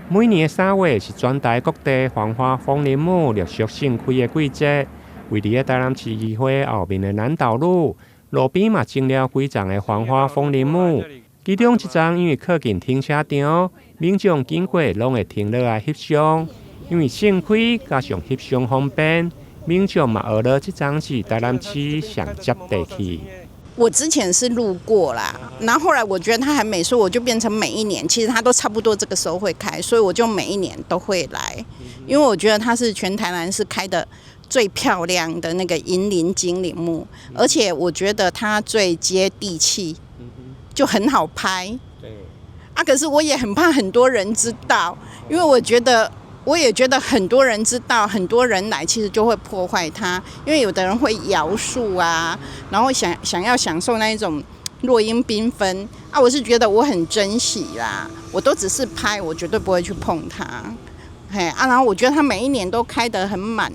每年的3月是全台各地黃花風鈴木陸續盛開的季節。位佇咧台南市議會後面的南投路，路邊嘛種了幾叢的黃花風鈴木。其中一叢因為靠近停車場，民眾經過攏會停落來翕相。因為盛開加上翕相方便，民眾嘛學了這叢是台南市上接地氣。我之前是路過啦，然後後來我覺得它很美，所以我就變成每一年，其實它都差不多這個時候會開，所以我就每一年都會來，因為我覺得它是全台南市開的最漂亮的那個銀鱗精靈木，而且我覺得它最接地氣，就很好拍。對。啊，可是我也很怕很多人知道，因為我覺得。我也覺得很多人知道，很多人來，其實就會破壞它，因為有的人會搖樹啊，然後想想要享受那一種落英繽紛啊。我是覺得我很珍惜啦，我都只是拍，我絕對不會去碰它。嘿啊，然後我覺得它每一年都開得很滿，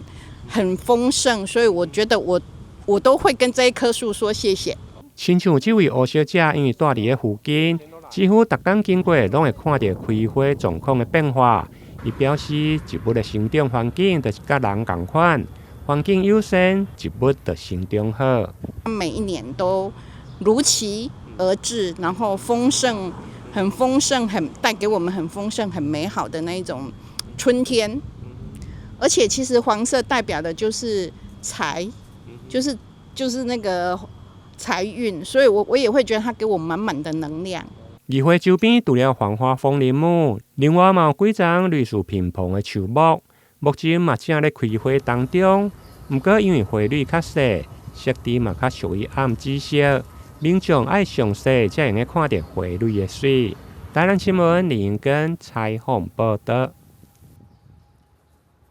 很豐盛，所以我覺得我都會跟這一棵樹說謝謝。親像這位吳小姐，因為住佇咧附近，幾乎逐工經過攏會看著開花狀況的變化。伊表示，植物的生長環境就是佮人仝款，環境友善，植物就生長好。每一年都如期而至，然後豐盛，很豐盛，很帶給我們很豐盛、很美好的那一種春天。而且，其實黃色代表的就是財，就是那個財運，所以我也會覺得它給我滿滿的能量。議會周邊除了黃花風鈴木，另外嘛有幾叢類似萍蓬的樹木，目前嘛正咧開花當中。毋過因為花蕊較細，色調嘛較屬於暗紫色，民眾愛詳細才會用看著花蕊的媠。台南新聞林英根採訪報導。